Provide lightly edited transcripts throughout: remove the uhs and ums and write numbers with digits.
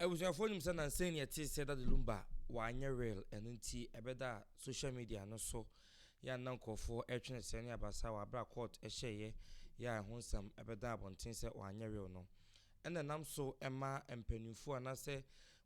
Abusuafoɔ nim sɛ nansa yi na yɛtee sɛ Daddy Lumba wanyɛ real, ɛno nti ɛbɛda social media no so yɛ a na nkurɔfoɔ ɛretwe no sɛɛ ne abasa wɔ aberɛ a court ɛhyɛeɛ yɛ a ɛho nsɛm ɛbɛda abɔnten sɛ wanyɛ real no. Ɛna ɛnam so ɛma mpanimfoɔ anaasɛ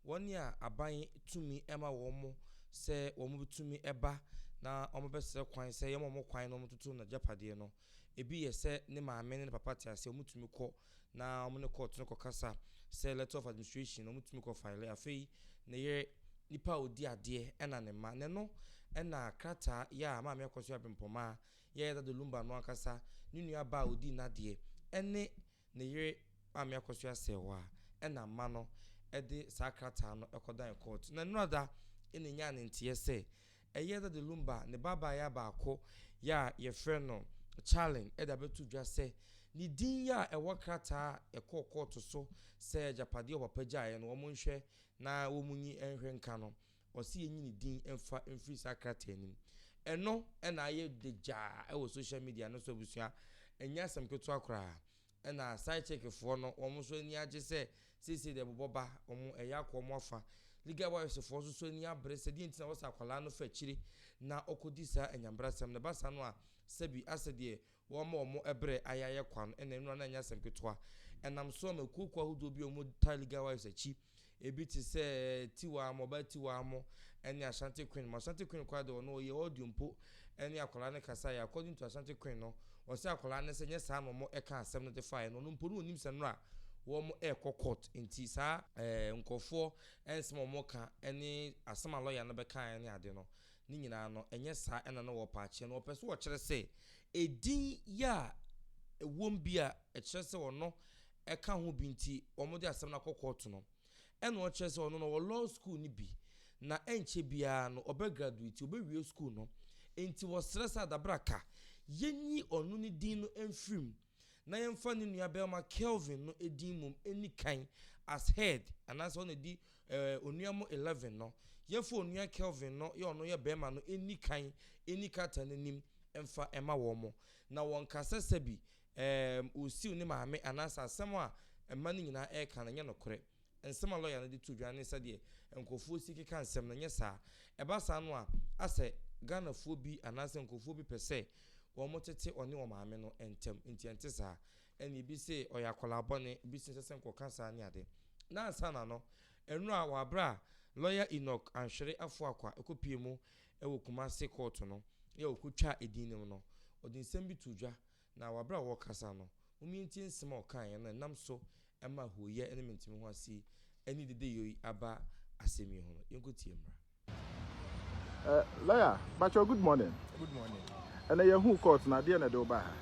wɔn a aban tumi ɛma wɔn sɛ wɔn bɛtumi ɛba na wɔn bɛsrɛ kwan sɛ yɛma wɔn kwan na wɔn toto n'agyapadeɛ no. Ebi yɛ sɛ ne maame ne ne papa te ase, wɔtumi kɔ na wɔne court no kɔkasa sɛ letter of administration na wɔtumi kɔ file. Afei ne yere, nipa a ɔdi adeɛ, ɛna ne mma. Na ɛno ɛna krataa yɛ a Maame Akosua Brempɔmaa yɛyɛ Daddy Lumba no ankasa ne nua ba a ɔdi n'adeɛ ɛne ne yere Maame Akosua Serwaa ɛna mma no ɛde saa krataa no ɛkɔdan court. Na nnora ɛna nyaa ne nteɛ sɛ ɛyɛ Daddy Lumba ne babaayewa baako yɛ a yɛfrɛ no Charlene ɛde abɛto dwa sɛ ne din yɛ a ɛwɔ krataa a ɛkɔɔ court so sɛ agyapadeɛ ɔpapa gyaeɛ no wɔn nhwɛ na wɔn nyi nhwɛ nka no, ɔsi yɛnyi ne din mfa mfiri saa krataa anim. Ɛno ɛna ayɛ de gyaa ɛwɔ social media no so. Abusua, ɛnyɛ asɛm ketewa koraa. Ɛna side chick foɔ no, wɔn nso ani agye sɛ seesei deɛ bobɔ ba wɔn ɛyɛ akɔ wɔn afa. Legal wives foɔ nso so ani abere sɛ deɛ nti na wɔsɛ akwadaa no fa akyire na ɔkɔdi saa anyambrasɛm no ba saa no a, sɛbi asɛ deɛ wɔn a wɔn ɛbrɛ ayɛ ayɛ kwa no. Ɛna nnura no anyɛ asɛm ketewa. Ɛnam so ama kuokuo ahodoɔ bi a wɔn ta legal wives akyi, ebi te sɛ Tiwa mo, ɔbaa Tiwa mo ɛne Ashanti Queen mo. Ashanti Queen koraa de, ɔno ɔyɛ audio mpo ɛne akwadaa no kasa yɛ. According to Ashanti Queen no, ɔsɛ akwadaa no sɛ nyɛ saa na wɔn ɛka asɛm no de fa yɛ no. Ɔno mpo no onim sɛ no a wɔn ɛrekɔ court nti saa nkurɔfoɔ ɛnsɛm a wɔn ka ɛne asɛm a lawyer no bɛka ɛne ade no ne nyinaa no, ɛnyɛ saa. Ɛna no wɔpa akyɛ no, wɔpɛ so wɔkyerɛ sɛ edin yɛ a ɛwɔm bi a ɛkyerɛ sɛ ɔno ɛka ho bi nti wɔn de asɛm no akɔ court no. Ɛna ɔkyerɛ sɛ ɔno no wɔ law school no bi na ɛnkyɛ biara no ɔbɛ graduate, ɔbɛwie school no, nti wɔsrɛ sɛ adabraka yɛnyi ɔno ne din no mfirim na yɛmfa ne nua bɛrima Kelvin no din mom ɛni kan as head, anaasɛ ɔna di onua mo 11 no. Yɛmfa onua Kelvin no yɛ ɔno yɛ bɛrima no ɛni kan ɛni kata n'anim ɛmfa ɛma wɔn mo na wɔn kasa sɛbi osiw ne maame anaasɛ asɛm a mma no nyinaa ɛreka no nyɛ nokorɛ. Nsɛm a lɔya no de to dwa ne sɛdeɛ nkurɔfoɔ si keka nsɛm no nyɛ saa. Ɛba saa no a, asɛ Ghanafoɔ bi anaasɛ nkurɔfoɔ bi pɛ sɛ wɔn tete ɔne wɔn maame no ntɛm, nti ɛnte saa. Ɛna ebi sɛ ɔyɛ akwadaa bɔne, ebi sɛ sɛ nkɔka saa ne ade. Na ansa na no ɛno a wɔ abere a lɔya Enoch Anhwere Afoakwa ɛkɔpie mu ɛwɔ Kumase court no yɛ ɔkɔtwa edin no mu no, ɔde nsɛm bi to dwa. Na wɔ abere a wɔrekasa no, wɔn nsɛm a ɔkaeɛ no ɛnam so ɛma hooyɛ ne mentumi ho ase ɛne dede yoi aba asɛm yi ho no, yɛnkɔ tie mmra. Lawyer, Bacho, good morning. Good morning. Ɛnna yɛhu court na adeɛ na ɛde wo ba ha.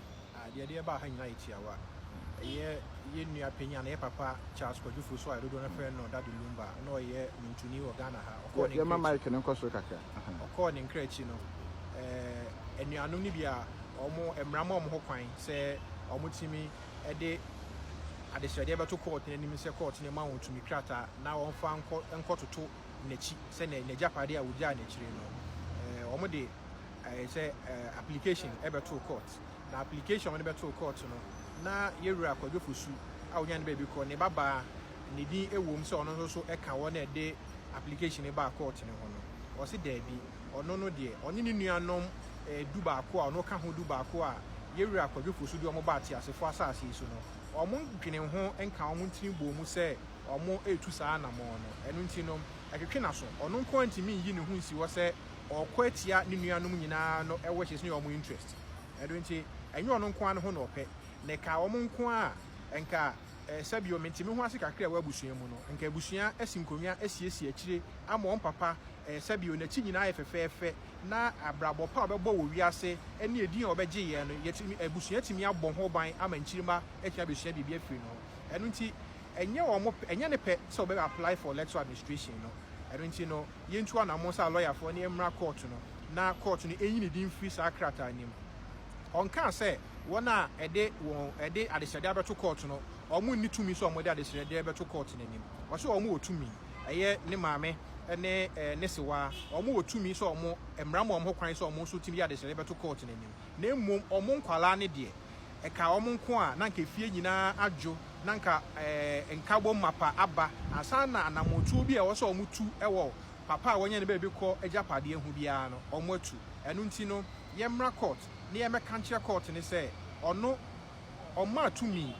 Adeɛ deɛ ɛbaa ha nyinaa yɛ tiawa. Ɛyɛ yɛn nua panyin ana yɛ papa Charles Kwadwo Fosu a dodoɔ no frɛ no Daddy Lumba na ɔyɛ nnwontoni wɔ Ghana ha. Ɔkɔɔ ne Yɛma nkra akyi. Mic no nkɔ soro kakra. Ɔkɔɔ ne nkra akyi no, anuanom no bi a wɔn mmara ma wɔn ho kwan sɛ wɔtumi de adesrɛdeɛ bɛto court no anim sɛ court no ma wɔn tumi krataa na wɔmfa nkɔ nkɔtoto n'akyi sɛ n'agyapadeɛ a wɔgyaa n'akyire no, wɔn de sɛ application ɛbɛto court. Na application a wɔde bɛto court no na yɛwura Kwadwo Fosu a onya ne baabi kɔ, ne babaa ne din ɛwɔ mu sɛ ɔno nso so ɛka wɔn a ɛde application no baa court no ho no, ɔsi daabi, ɔno no deɛ, ɔne ne nuanom 11 a ɔno ka ho, 11 a yɛwura Kwadwo Fosu de wɔn baa ateasefoɔ asase yi so no, wɔn dwene ho nka wɔn ntiri bɔ mu sɛ wɔn etu saa anammɔn no. Ɛno nti no ɛtwetwe n'aso, ɔno nko ntumi nyi ne ho nsi hɔ sɛ ɔkɔ atia ne nuanom nyinaa no ɛwɔ hyɛ ne wɔn interest. Ɛno nti ɛnyɛ ɔno nko ara ne ho na ɔpɛ na ɛka wɔn nko a nka sɛbio mentumi ho ase kakra a ɛwɔ abusua mu no, nka abusua asi nkonnwa asiesie akyire ama wɔn papa sɛbio n'akyi nyinaa yɛ fɛfɛɛfɛ na abrabɔ pa a ɔbɛbɔ wɔ wiase ne edin a ɔbɛgye yɛn no, yɛtumi abusua tumi abɔ ho ban ama nkyirima atumi abɛsua biribi afiri no ho. Ɛno nti ɛnyɛ wɔn ɛnyɛ ne pɛ sɛ ɔbɛ apply for electoral administration no. Ɛno nti no yɛntu anammɔn sɛ alɔyafoɔ ne yɛmmra court no na court no ɛnyi ne din firi saa krataa nim. Ɔnkaa sɛ wɔn a ɛde wɔn ɛde adesrɛdeɛ abɛto court no, wɔn nni tumi sɛ wɔn de adesrɛdeɛ bɛto court n'anim. Ɔsɛ wɔn wɔ tumi, ɛyɛ ne maame ne ne sewa, wɔn wɔ tumi sɛ wɔn mmara ma wɔn ho kwan sɛ wɔn nso tumi de adesrɛdeɛ bɛto court n'anim. Na mmom wɔn nkwalaa ne deɛ, ɛka wɔn nko a na nka efie nyinaa adwo. na nka ɛɛ nkabom mapa aba ansa na anammɔntuo bi a ɛwɔ sɛ wɔn tu wɔ papa a wɔnyɛ ne baabi kɔ agyapadeɛ ho biara no wɔn atu. Ɛno nti no, yɛmmra court na yɛmmɛka nkyerɛ court no sɛ ɔno ɔmmaa tumi,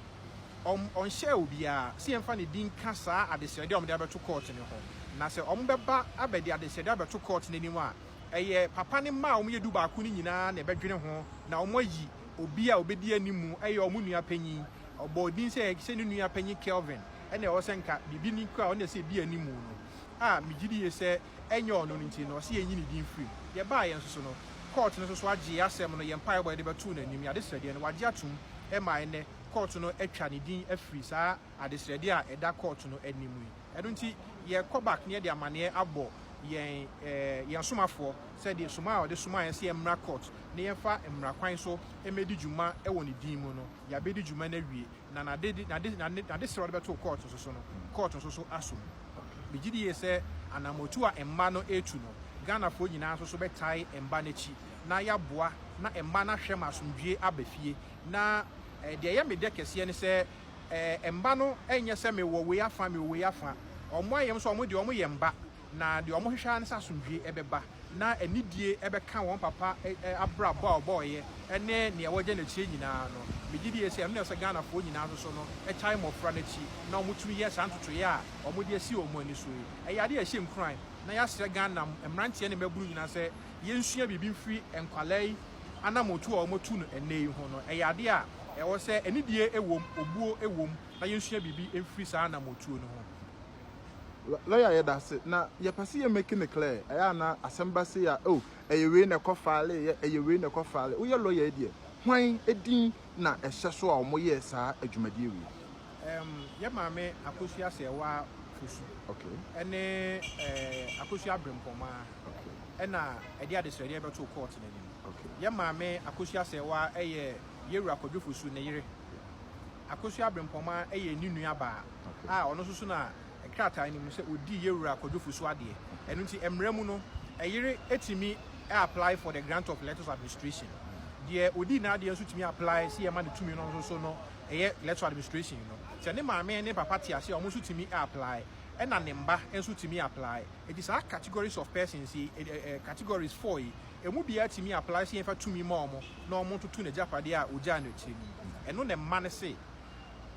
ɔnhyɛɛ obiara sɛ yɛmfa ne din nka saa adesrɛdeɛ a wɔde abɛto court no ho. Na sɛ wɔbɛba abɛde adesrɛdeɛ abɛto court no anim a, ɛyɛ papa ne mma a wɔyɛ dubaako no nyinaa na ɛbɛdwene ho na wɔayi obi a ɔbɛdi anim, ɛyɛ wɔn nua panyin. Ɔbɔɔ din sɛ sɛ ne nua panyin Kelvin na ɛwɔ sɛ nka biribi ni koraa a ɔno na ɛsɛ ɛdi anim no, a megye die sɛ ɛnyɛ ɔno no nti no, ɔse yɛnyi ne din mfiri mu. Yɛbaeɛ nso so no, kɔɔto no nso so agye yɛn asɛm no, yɛn mpaebɔ a yɛde bɛtoo n'anim, yɛn adesrɛdeɛ no, wagye atom ma ɛnnɛ kɔɔto no atwa ne din afiri saa adesrɛdeɛ a ɛda kɔɔto no anim yi. Ɛno nti yɛkɔ back na yɛde amaneɛ abɔ yɛn yɛn somafoɔ sɛ deɛ soma a ɔde somaa yɛn sɛ yɛmmra court na yɛmfa mmara kwan so mmɛdi dwuma wɔ ne din mu no, yɛabɛdi dwuma no awie, na n'ade n'ade n'adesrɛ a ɔde bɛtoo court nso so no, court nso so aso mu. Megye di yie sɛ anammɔtu a mma no retu no, Ghanafoɔ nyinaa nso so bɛtae mma no akyi na yɛaboa na mma no ahwɛ ma asomdwoeɛ aba fie. Na deɛ ɛyɛ me dɛ kɛseɛ ne sɛ mma no nyɛ sɛ mewɔ wei afa, mewɔ wei afa. Wɔn ayɛ sɛ wɔn deɛ wɔyɛ mma, na deɛ wɔhwehwɛ ara ne sɛ asomdwoeɛ bɛba na anidie bɛka wɔn papa abrabɔ a ɔbɔeɛ ne nea wagya no akyire nyinaa no. Megye die sɛ ɛno na ɛsɛ sɛ Ghanafoɔ nyinaa nso so no tae mmɔfra no akyi na wɔtumi yɛ saa ntotoeɛ a wɔde asi wɔn ani so yi. Ɛyɛ adeɛ a ɛhyɛ nkuran na yɛasrɛ Ghana mmeranteɛ ne mmabunu nyinaa sɛ yɛnsua biribi mfiri nkwadaa yi anammɔntuo a wɔatu no ɛnnɛ yi ho no. Ɛyɛ adeɛ a ɛwɔ sɛ anidie wom, obuo wom na yɛnsua biribi mfiri saa anammɔntuo no ho. Lawyer yɛdase na yɛpɛ sɛ yɛ make no clear, ɛyɛ a na asɛm ba sei a, oh, ɛyɛ wei na ɛkɔ file yɛ, ɛyɛ wei na ɛkɔ file. Woyɛ lawyer yi deɛ, hwan din na ɛhyɛ so a wɔn yɛɛ saa adwumadie wei? Yɛ maame Akosua Serwaa Fosu ɛne Akosua Abrempɔmaa ɛna ɛde adesrɛdeɛ bɛtoo court no anim. Yɛ maame Akosua Serwaa ɛyɛ Yɛwura Kwadwo Fosu ne yere. Akosua Abrempɔmaa ɛyɛ ne nua baa a ɔno nso so na krataa no mu sɛ ɔdii Yɛwura Kwadwo Fosu adeɛ. Ɛno nti mmara mu no, ɛyere tumi apply for the grant of letters of administration. Deɛ ɔdii n'adeɛ nso tumi apply sɛ yɛma no tumi no nso so no ɛyɛ letters of administration no. Sɛ ne maame ne papa te ase a, wɔn nso tumi apply, ɛna ne mba nso tumi apply. Enti saa categories of persons yi, categories four yi, ɛmu biara tumi apply sɛ yɛmfa tumi ma wɔn na wɔn ntoto n'agyapadeɛ a ɔgyaa no akyire no mu. Ɛno na mma no se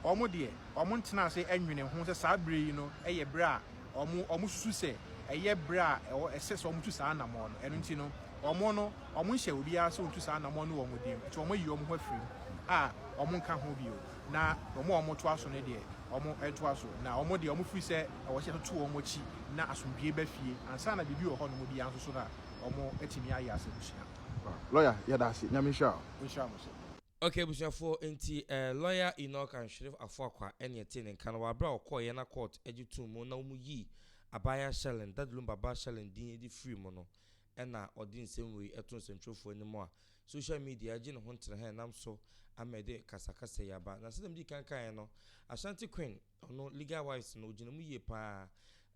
wɔn deɛ wɔntena ase nnwene ho sɛ saa berɛ yi no yɛ berɛ a wɔn wɔsusu sɛ ɛyɛ berɛ a ɛwɔ ɛsɛ sɛ wɔtu saa anammɔn no. Ɛno nti no, wɔn no, wɔnhyɛ obiara sɛ ɔntu saa anammɔn no wɔ wɔn din mu. Nti wɔayi wɔn ho afiri mu a wɔnka ho bio. Na wɔn a wɔtoa so no deɛ, wɔtoa so. Na wɔn deɛ, wɔfiri sɛ ɛwɔ sɛ yɛtoto wɔn akyi na asomdwoeɛ ba fie ansa na biribi wɔ hɔnom biara nso so no a wɔatumi ayɛ as abusua. Lawyer, yɛda ase. Nyame nhyira wo. Ɔnhyira mo nso. Ok abusuafoɔ nti eh lawyer Enoch Anhwere Afoakwa ɛne ɛtee ne nka no wɔ aberɛ a ɔkɔɔeɛ na court gye too mu na wɔn yii abaayewa Shirlyn Daddy Lumba ba Shirlyn din de firii mu no ɛna ɔde nsɛm wei ɛto nsɛntwerɛfoɔ anim a social media agye ne ho nteneha ɛnam so ama ɛde kasakasa yi aba. Na sɛdeɛ medii kan kaeɛ no Ashanti Queen ɔno Legal Wives no ɔgyina mu yie paa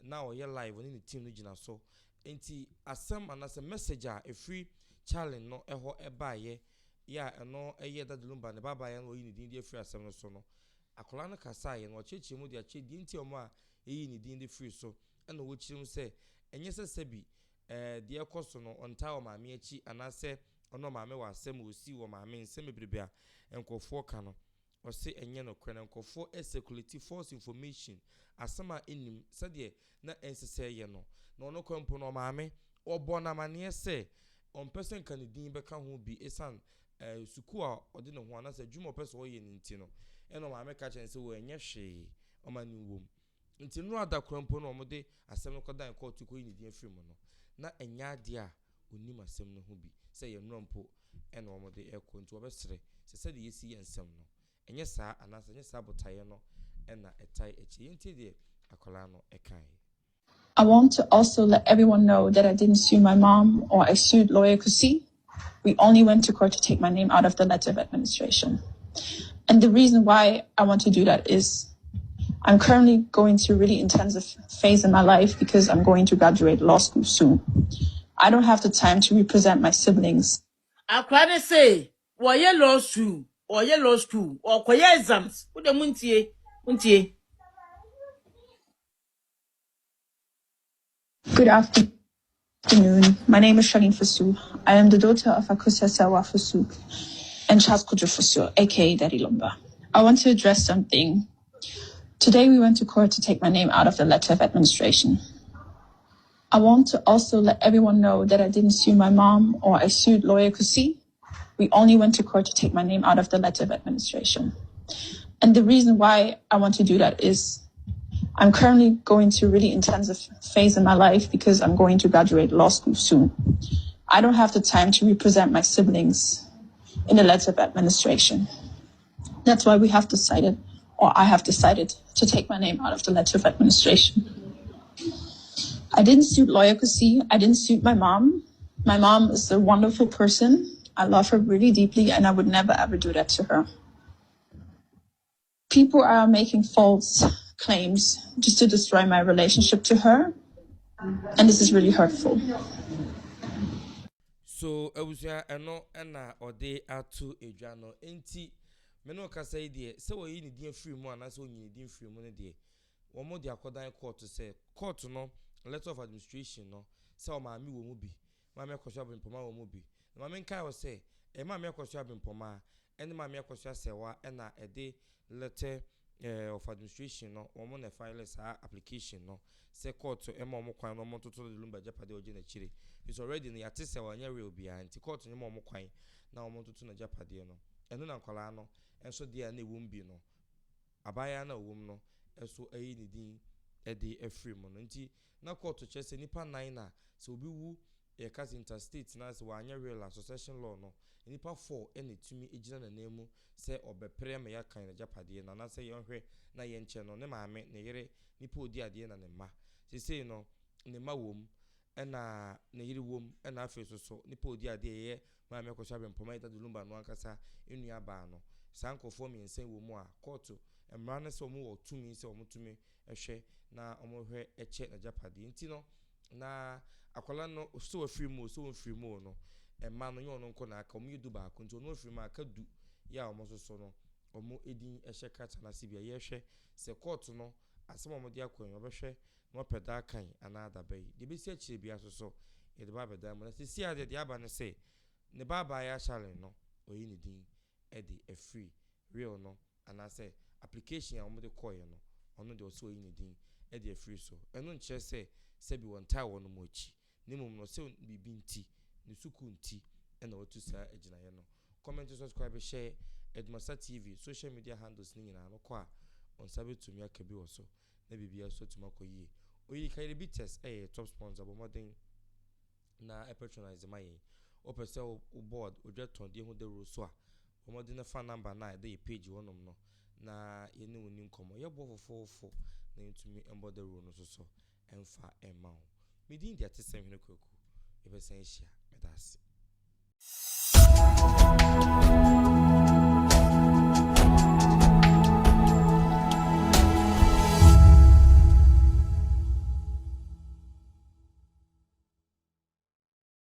na ɔyɛ live ɔne ne team no gyina so nti asɛm anaasɛ message a ɛfiri Charlyn no ɛhɔ ɛbaeɛ yɛ a ɛno yɛ Daddy Lumba ne babaa na wɔayi ne din de afiri asɛm no so no, akwadaa no kasaeɛ na ɔkyerɛkyerɛɛ mu de akyerɛ deɛ nti a wɔn a yɛyii ne din de firii so ɛna ɔkyerɛ mu sɛ ɛnyɛ sɛ sɛbi ɛɛ deɛ ɛkɔ so no ɔntaa ɔmaame akyi anaasɛ ɔne ɔmaame wɔ asɛm ɔsii wɔ maame nsɛm bebrebe a nkurɔfoɔ ka no. Ɔse ɛnyɛ nokorɛ na nkurɔfoɔ ɛcirculate false information, asɛm a ɛnnim, sɛdeɛ na ɛnsɛ sɛ ɛyɛ no. Na ɔno koraa mpo no ɔmaame, wɔbɔɔ no amaneɛ sɛ ɔmpɛ sɛ nka ne din bɛka ho bi ɛsiane eh, sukuu a ɔde ne ho anaasɛ adwuma a ɔpɛ sɛ ɔyɛ no nti no. Ɛna ɔmaame ka kyerɛ no sɛ o ɛnyɛ hwee, ɔma no nwom. Nti nnora da koraa mpo no wɔde asɛm no kɔdan kɔɔto kɔyi ne din afiri mu no, na ɛnyɛ adeɛ a ɔnim asɛm no ho bi, sɛ ɛyɛ nnora mpo na wɔde rekɔ. Nti wɔbɛsrɛ sɛ sɛdeɛ yɛsi yɛ nsɛm no, ɛnyɛ saa anaasɛ ɛnyɛ saa botaeɛ no na ɛtae akyire. Yɛntie deɛ akwadaa no kaeɛ. I want to also let everyone know that I didn't sue my mom or I sued lawyer Kusi. We only went to court to take my name out of the letter of administration. And the reason why I want to do that is I'm currently going through a really intensive phase in my life because I'm going to graduate law school soon. I don't have the time to represent my siblings. Akora no se wɔyɛ law school, ɔyɛ law school, ɔkɔyɛ exams. Wo de mo ntie. Montie. Good afternoon. My name is Charlene Fosuh. I am the daughter of Akosua Serwaa Fosuh and Charles Kojo Fosuh, aka Daddy Lumba. I want to address something. Today we went to court to take my name out of the letter of administration. I want to also let everyone know that I didn't sue my mom or I sued lawyer Kusi. We only went to court to take my name out of the letter of administration. And the reason why I want to do that is I'm currently going to really intensive phase in my life because I'm going to graduate law school soon. I don't have the time to represent my siblings in the letter of administration. That's why we have decided, or I have decided, to take my name out of the letter of administration. I didn't suit lawyer Kusi. I didn't suit my mom. My mom is a wonderful person. I love her really deeply, and I would never ever do that to her. People are making false claims just to destroy my relationship to her, and this is really hurtful. So abusua ɛno na ɔde ato dwa no nti me ne wo kasa yi deɛ sɛ wɔyi ne din afiri mu anaasɛ wɔnyi ne din mfiri mu no deɛ wɔn de akɔdan kɔɔto sɛ kɔɔto no letter of administration no sɛ ɔmaame wɔ mu bi Maame Akosua Abrempɔmaa wɔ mu bi. Na ma menkae wo sɛ, ɛyɛ Maame Akosua Abrempɔmaa ne Maame Akosua Serwaa na ɛde letter of administration no, wɔn na ɛfile saa application no sɛ court mma wɔn kwan na wɔntoto Daddy Lumba agyapadeɛ a ɔgye n'akyire. Firi sɛ already no yɛate sɛ wanyɛ will biara nti court no mma wɔn kwan na wɔntoto n'agyapadeɛ no. Ɛno na nkwadaa no nso deɛ a na ɛwɔ mu bi no, abaayewa no a ɔwɔ mu no nso ayi ne din de afiri mu no. Nti na kɔɔto kyerɛ sɛ nnipa nan na sɛ obi wu yɛka sɛ interstate na sɛ wanyɛ will a succession law no nnipa four na ɛtumi gyina n'ananmu sɛ ɔbɛpere ama yɛakan n'agyapadeɛ no anaasɛ yɛnhwɛ na yɛnkyɛ no, ne maame, ne yere, nipa a ɔdi adeɛ na ne mma. Seesei no ne mma wɔ mu ɛna ne yere wɔ mu ɛna afei nso so nipa a ɔdi adeɛ yɛ Maame Akosua Abrempong Ida Dulumba no ankasa nua baa no. Saa nkorɔfoɔ mmiɛnsa yi wɔ mu a kɔɔto mmara ne sɛ wɔn wɔ tumi sɛ wɔn tumi hwɛ na wɔn hwɛ kyɛ n'agyapadeɛ nti no na akwadaa no sɛ wafiri mu o sɛ wɔmfiri mu o no mma no nyɛ ɔno nko na aka wɔn yɛ du baako nti ɔno afiri mu a aka du yɛ a wɔn nso so no wɔn edin hyɛ krataa no ase bi a yɛhwɛ sɛ kɔɔto no asɛm a wɔde akɔ yi wɔbɛhwɛ na wɔapɛ daa kan anaa daba yi. Deɛ ɛbɛsi akyire biara nso so, yɛde ba abɛdan mu. Na seesei ara deɛ, deɛ aba ne sɛ, ne ba abaayewa Charlene no, wayi ne din de afiri will no anaasɛ application a wɔde kɔeɛ no, ɔno deɛ ɔsɛ wayi ne din de afiri so. Ɛno nkyerɛ sɛ sɛbi wɔntaa wɔn akyi, na mmom no sɛ biribi nti, ne sukuu nti na watu saa agyinaeɛ no. Comment, subscribe, share Adumasa TV social media handles no nyinaa no kɔ a, wo nsa bɛtumi aka bi wɔ so. na biribiara nso atumi akɔ yie. Oyi Kayere Bitters yɛ yɛn top sponsor, bɔ mmɔden na patronise ma yɛn. Wopɛ sɛ wobɔ odwa tɔndeɛ ho dawuro so a, bɔ mmɔden na fa number no a ɛda yɛ page hɔnom no na yɛne wo nni nkɔmmɔ. Yɛboɔ fofoofo na yɛntumi mbɔ dawuro no nso so mfa mma wo. Me din de Atesɛm Hene Kwaku. Yɛbɛsan ahyia. Meda ase.